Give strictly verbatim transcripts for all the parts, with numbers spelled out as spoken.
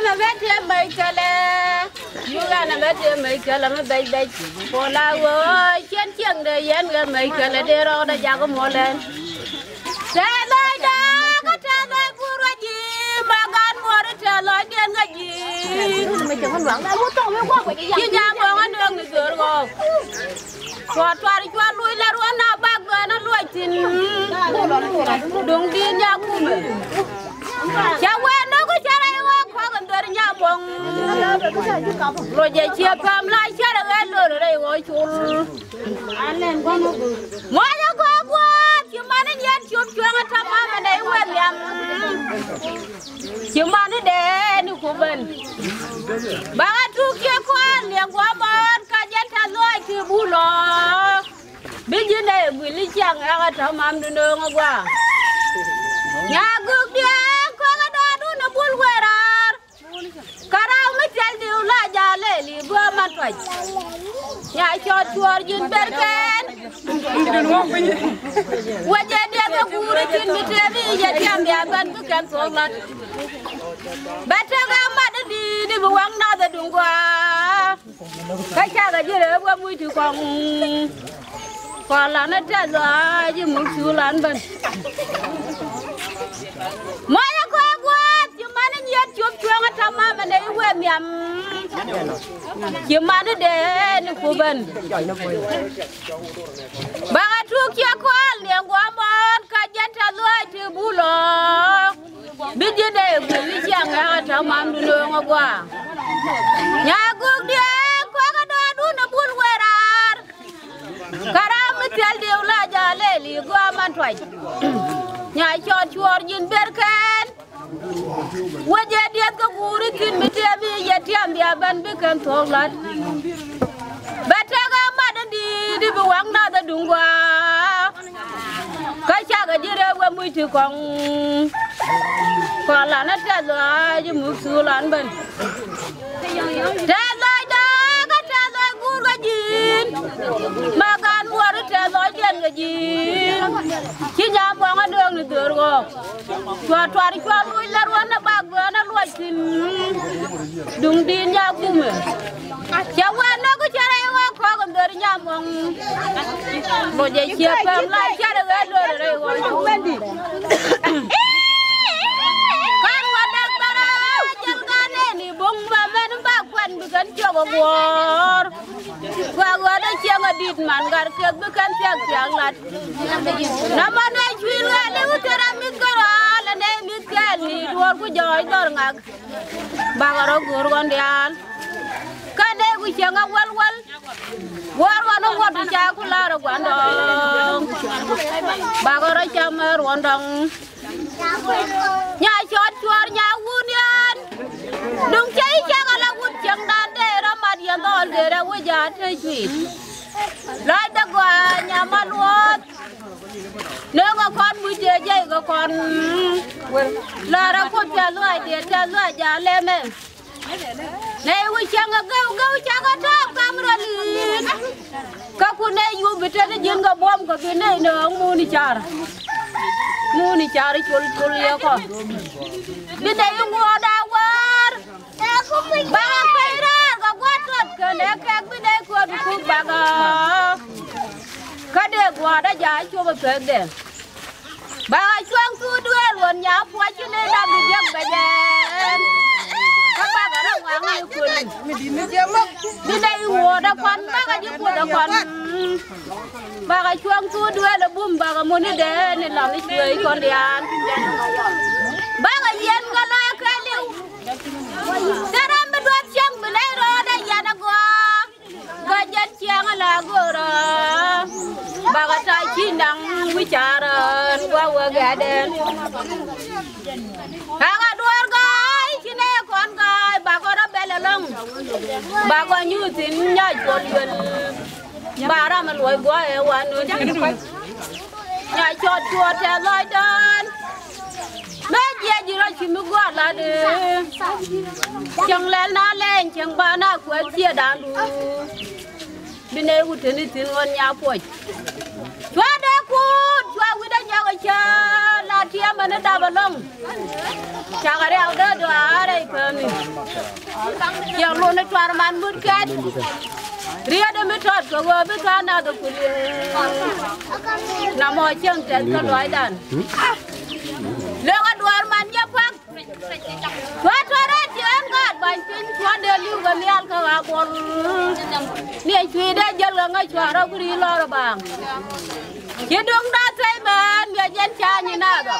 Nɛ bɛ tëë mec kɛlɛ. Yuk ɛn ɛ bɛ tëë mec kɛlɛ mi bɛc bɛc. Puɔl a ɣöö cien cieŋdɛ yɛn kɛ mec kɛlɛ dee rɔɔdɛ jak muɔlɛn. Tɛth lɔcdä kä tɛth lɔc guur kä ji̱. Magan muɔri tɛth lɔcdiɛn kä ji̱. Ci nyam bɔŋ kä nööŋ ni dhör ɣɔɔk. Tuɔt tuar cual luc la ruɔn na bak duɛn a luɔc thi̱n. Duŋdi̱n nyak kumɛ. Cɛ wee no̱k cɛ rɛy ɣɔɔk kɔk in dhör nyam bɔŋ. Ruɔc ɛ ciɛ päm la cɛ rɛ ɣɛl lor rɛy ɣɔɔk cul. Muɔcä kɔk gua̱a̱th ci man in yɛn ciöp cuäŋä tamam in dee iwee nhiam. Ci man in dee ni ku ben. Bakɛ tuk ciɛ kua̱r liɛŋ gua̱a̱th mɔɔt ka jɛn tɛth lɔc ti bulɔ. Bi ji̱n dee guil i̱ ciaŋ ɛkä tamam di nööŋä gua̱a̱. Nya gök diɛɛŋ kɔk ɛ dɔɔdun ɛ bul wee raar. Kärɔw mi thil diw la jalɛ li bä man tuac. Nya cɔt cuɔr ji̱n ber kɛn. Wecɛ diɛth ɛ guuri ji̱n mi tëë bi yɛ tiam bia bän bi kɛn thuɔk lat. Bɛ tek ɛ mat ɛ di̱i̱t i̱ bi waŋ nath ɛ duŋ gɔaa. Kä cakɛ ji̱ rɛp wä muc ti kɔŋ. Kɔn lan ɛ tɛth lɔaac i̱ muk cu lan ben. Muɔcä kɔk gua̱a̱th ci man in yɛn cop cuɔ̱ŋä tamam ɛn ɛ i̱ wee nhiam. Ci man in dee ni ku ben. Bakɛ tuk ciɛ kɔal niɛŋ gua̱a̱ mɔɔn kä jɛn tɛth lɔaac ti bulɔ. Bi ji̱n dee guil i̱ ciaŋ ɛkä tamam di nööŋä gua̱a̱. Nya gök diɛɛŋ kuäkä dɔɔdun ɛ bul wee raar. Kärɔw mi thil diw la jalɛ li gɔaa man tuac. Nya cɔt cuɔr ji̱n ber kɛn. Wecɛ diɛth kä guuri thi̱n mi tiɛm i̱ yɛ tiam bia ben bi kɛn thuɔ̱k la̱t. Bɛ tekɛ mat in di̱i̱t i̱ bi waŋ nath ɛ duŋ gɔaa. Kä cakɛ ji̱ rɛp wä muc ti kɔŋ. Kɔn lan ɛ tɛth lɔaac i̱ muk thuk lan ben. Tɛth lɔcdä kä tɛth lɔc guur kä ji̱n. Magan muɔri tɛth lɔcdiɛn kä ji̱n. Ci nyam buɔŋä dööŋ ni dhör ɣɔɔk. Cuɔt tuar cuɔt luc la ruɔn ɛ bak duɛn ɛ luɔc thi̱n. Duŋdi̱n nyak kumɛ. Cɛ wee nɔk cɛ rɛy ɣɔɔk kɔk in dhör nyam buɔŋ. Bɔ jɛ ciɛ päm la cɛ rɛ ɣee lor rɛy ɣɔɔk. Kan wä dak bärä jɛl ka nɛni buɔŋ bä mɛn bak kuɛn bi kɛn cɔk ɛ guɔ̱ɔ̱r. Kua ɣöö dee cieŋ ɛ di̱t man gat kek bi kɛn piak piak lat. Nɔmɔ nɛ cuil ɣɛɛli wä thil ram mi̱th kärɔal ɛ nɛy mi̱th kɛɛl ni duɔ̱ɔ̱r ku jɔɔc dhɔr ŋak. Bakɛ rɔ go̱o̱r ɣɔn diaal. Kä nɛy ku cieŋ ɛ wäl wäl. Wäär ɣɔn ɛ wuɔ̱t ku ca ku la̱r ɛ gua̱ndɔɔŋ. Bakɛ rɔ cam ɛ ruɔ̱ndɔŋ. Nya cɔt cuɔr nya wun yɛn. Duŋ cɛ i̱ cak ala wut cieŋdan dee rɔ mat yɛn dhɔl dee rɛ wi̱c a te cui̱t. Lɔcdä gɔaa nya ma luɔth. Nööŋɛ kɔn wi̱c dee jiɛc kɛ kɔn. Lɔrɛ kuoth tɛth luaac dee tɛth luaac a lɛmɛ. Nɛy wi̱c cäŋ ɛ gɛw gɛw cakɛ tɔɔp kam rɔ li̱i̱t. Kä ku nɛy yup bi tet ji̱n kɛ buɔ̱m kɛ bi nɛy nööŋ mun i̱ car. Mun i̱ car i̱ col col yɛ kɔ. Bi nɛy i̱ ŋuɔɔt a wäär. Bakɛ pɛy rɛɛr kɛ gua̱a̱th tɔt kɛnɛ kɛk bi nɛy kuäär bi kuk bakɛ. Kä dee gua̱a̱th a ja̱a̱c cop ɛ pekdɛ. Bakɛ cuaŋ thuk duëël ɣöö nya puɔ̱c ci nɛy dak bi jiäk bɛ jɛɛn. Kä bakɛ rɔ ŋuaŋ i̱ köli. Bi nɛy i̱ ŋuɔ̱ɔ̱t ɛ kɔn bakɛ ji̱ puɔ̱th ɛ kɔn. Bakɛ cuaŋ thuk duëël ɛ bum bakɛ mun i̱ dee ni lam i̱ cuëëc kɔn diaal. Bakɛ yiɛn kɛ lɔc kɛ li̱w. Thil ram bi duɔth cäŋ bi nɛy rɔɔdɛ yiɛn ɛ gɔaa. Kä jɛn ciɛŋ la go̱rä. Bakɛ ta̱a̱ ci naŋ wi̱ca̱rä ɛn gua̱ wä gɛ̈dɛn. Kakä duɔ̱ɔ̱r ga̱a̱c ci nɛ kɔn ga̱a̱c bakɔ rɔ bɛl ɛlɔ̱ŋ. Bakɔ nyuuth in nyac puɔl yuel. Ba ram ɛ luɔc gua̱a̱c ɛ wan nööŋ. Nya cɔt cuɔt tɛth lɔcdan. Mëë jiɛc ji̱ rɔ ci mi gua̱a̱r lat. Cieŋ lɛl na lɛny cieŋ ba na kuɛ ciɛ da̱a̱n du. Bi nɛy wut teni thi̱n ɣɔn nya puɔc. Cua dee kuut cua wi̱cdɛ nyɔk ɛ cä la Tiɛmɛ ni dap ɛlɔ̱ŋ. Cakɛ riaw dee duaar rɛy päni. Ciɛŋ luni tuar man mut kɛt. Riet mi tɔt kɛ ɣöö bi tha̱a̱ŋ nath ɛ kuli. Namɔ cieŋ tɛth kä lɔaacdan. Lek ɛ duaar man jɛ pak. Kuäär tɔ̱rɛ tiɛɛn gaat ba̱ny piny cuɔ̱n dee li̱w kɛ nhial kä ɣaa buɔl. Ni ɛ cui̱ dee jäl kɛ ŋäc cua̱r ɔ guri lɔr ɛ baaŋ. Ci duŋda thuey mään miɛ jɛn ca nyi naath ɔ.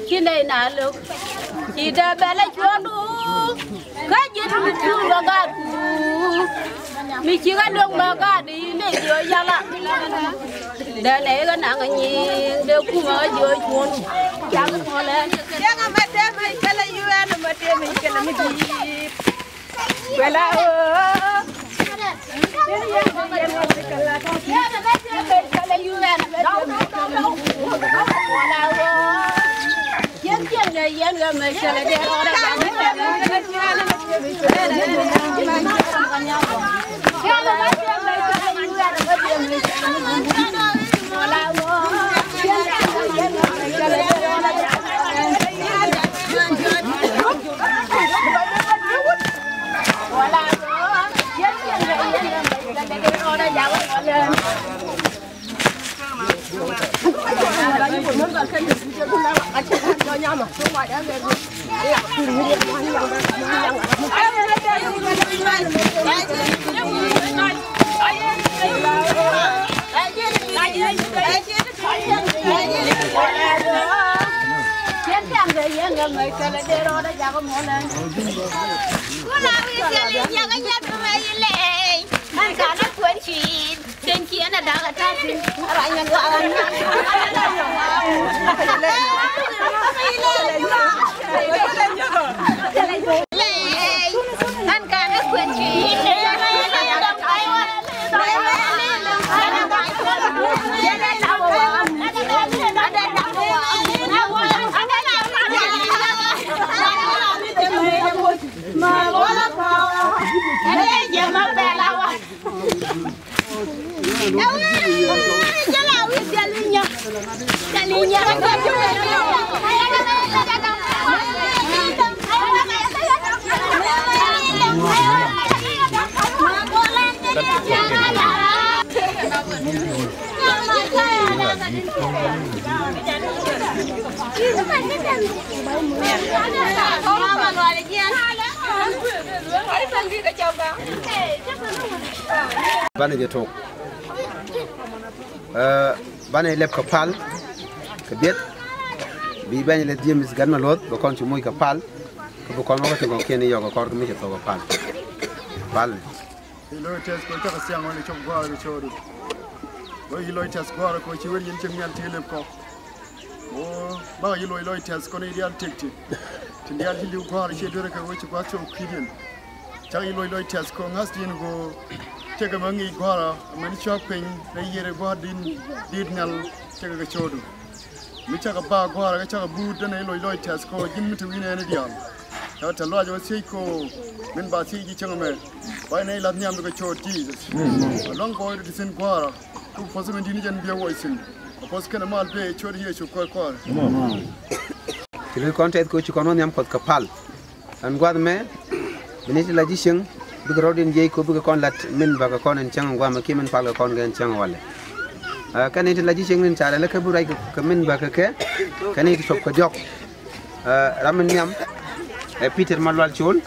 Ci nɛy na lo̱k ci dee bɛl ɛ cuɔ̱ndu. Kä ji̱n mi tuur bä gaatku mi ci kä lo̱k bä gaat i̱ nɛy jiɔ yala. Dee nɛy kä naŋ nyiŋ dee kumɛ kä jiɔ cuɔ̱ndu. Cak mɔlɛ. Cieŋ ɛmɛ tëë mec kɛlɛ UN ɛmɛ tëë mec kɛlɛ mi di̱i̱t. Banɛ jɛ tok. Ɛ, banɛ lɛp kɛ pal kɛ biɛt. Bi bɛny lɛ James Gat Maluɔth bɛ kɔn ci moc kɛ pal. Kɛ bi kɔn wä kä tin kɔn kiɛn i̱ yɔk kɛ kɔr kɛ mi cɛ thok kɛ pal. Pal ni. I̱ lo̱c tɛth kɛ cakɛ thiaŋ wä ni cɔp gua̱a̱r kɛ cɔɔdu. Wä i̱ lo̱c tɛth gua̱a̱r kɛ ci wä nyin cieŋ nhial ti lɛp kɔ. Ɣöö bakɛ ji̱ loc lɔc tɛth kɔn i̱ diaal tëk ti. Tin diaal ji̱ li̱w gua̱a̱r ciɛ duerä kɛ ɣöö ci gua̱a̱th cɔw ki̱diɛn. Cak ji̱ loc lɔc tɛth kɔn ŋa̱th di̱n ɣöö cɛ kɛ mɛ ŋi̱i̱c gua̱a̱r amäni cua̱k piny rɛy yiëër ɛ gua̱a̱r di̱n di̱t nhial cɛ kɛ kɛ cɔɔdu. Mi cakɛ ba gua̱a̱r kɛ cakɛ buut dɛn ji̱ loc lɔc tɛth kɔn ji̱n mi te wi̱n ɛn i̱ diaal. Cakɛ te lɔac wä thiec kɔn min ba thiec ji̱ cäŋ ɛmɛ. Ba nɛy lath nhiam kɛ cɔɔd Jesus. Luaŋ kɔɔydɛ ti thi̱n gua̱a̱r. Kuk puɔth min di̱t ni jɛn biɛ wuɔc thi̱n. Kɛ puɔth kɛnɛ mal bee cuɔt Yecu kuäär kuäär. Ci lo̱c kɔn tɛth kɛ ci kɔn wä nhiam puɔth kɛ pal. Ɛn gua̱th mɛ bi ni ti la ji̱ cieŋ bikɛ rɔ̱diɛn jiɛc kɛ bikɛ kɔn lat min bakɛ kɔn ɛn cäŋ gua̱a̱mɛ kiɛ min palkɛ kɔn kɛ ɛn cäŋ walɛ. Ɛ, kɛn ni ti la ji̱ cieŋ ni ca lɛ lä kä bi ruac kɛ min bakɛ kɛ kɛn ni ti cop kɛ diɔ̱k. Ɛ, ram min nhiam ɛ Peter Malual Col.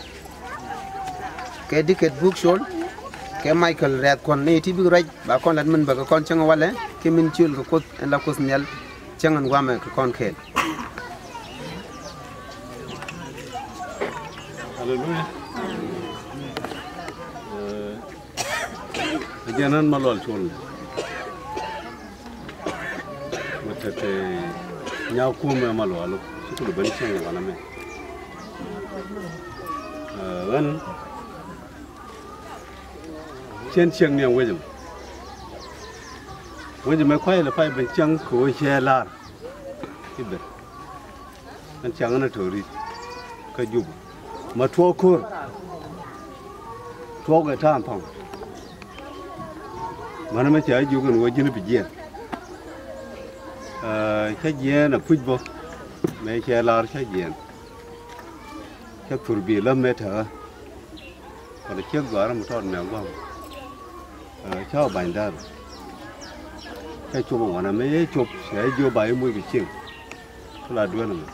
Kɛ Dikɛt Buk Col kɛ Michael Rɛth Kuɔn ni ti bik ruac ba kɔn lat min bä kɛ kɔn cäŋ walɛ kɛ min ciöl kɛ Kuoth ɛn la Kuoth nhial cäŋ ɛn guamɛ kɛ kɔn kɛɛl. Aleluya. Ɛ, ɛ jɛn ɛn Malual Col. Mɛ tɛtɛ nyakuɔmɛ Malual cukulu ben cieŋ wanɛ mɛ. Ɛ, ɣän cɛn cieŋ niɛm wecɛ mɛ. Wecɛ mɛ kuay lɛ pay ben cieŋ kɛ wä cɛ lar. I̱ ben. Ɛn ciaŋ ɛn a to̱ri kä Juba. Ma tuɔɔk ko̱r. Tuɔɔk ɛ ta̱a̱ ɛn thɔŋ. Mänä mɛ ca jiök ɛn ɣöö ji̱n bi jiɛɛn. Ɛ, cä jiɛɛn a puc bä. Mëë cɛ lar cä jiɛɛn. Cä thur bi lä mëë te ɣä. Kɔn ciek gɔaa ram tɔt nɛ guam. Ɛ, cä bany dar. Cä cop ŋuan amɛ yɛ cop cɛ jiö ba imuc bi cieŋ. Ku la duel mɛ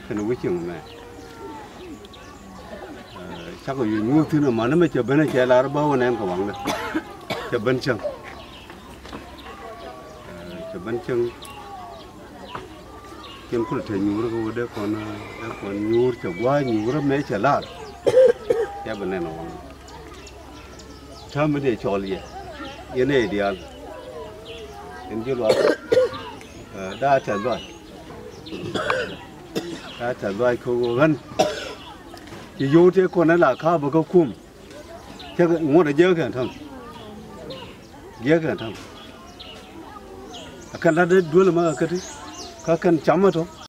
kɛn wi̱c cieŋ mɛ. Ɛ, cakɔ yu nyuur thin aman mɛ cɛ ben cɛ lar ba wä nɛn kɛ waŋdɛ. Cɛ ben cieŋ. Ɛ, cɛ ben cieŋ. Cien kul te nyuur kɛ wä dee kɔn, dee kɔn nyuur cɛ gua̱a̱c nyuur mɛ cɛ lar. Cɛ ben nɛn waŋdɛ. Täämɛ dee cɔɔl yɛ yɛn ɛ diaal. Yɛn ji̱ luaak. Ɛ, daa tɛth luaak. Daa tɛth luaak kɛ ɣöö ɣän ci yio̱w tëë kɔn ɛ la ka̱a̱p ɛ kä kuum. Cä ŋuɔ̱t ɛ jiäk kɛn täm. Jiäk kɛn täm. Ɛ kɛn la̱t dee duel ɛmɛ ɛ käti. Kä kɛn cam ɛ tɔ.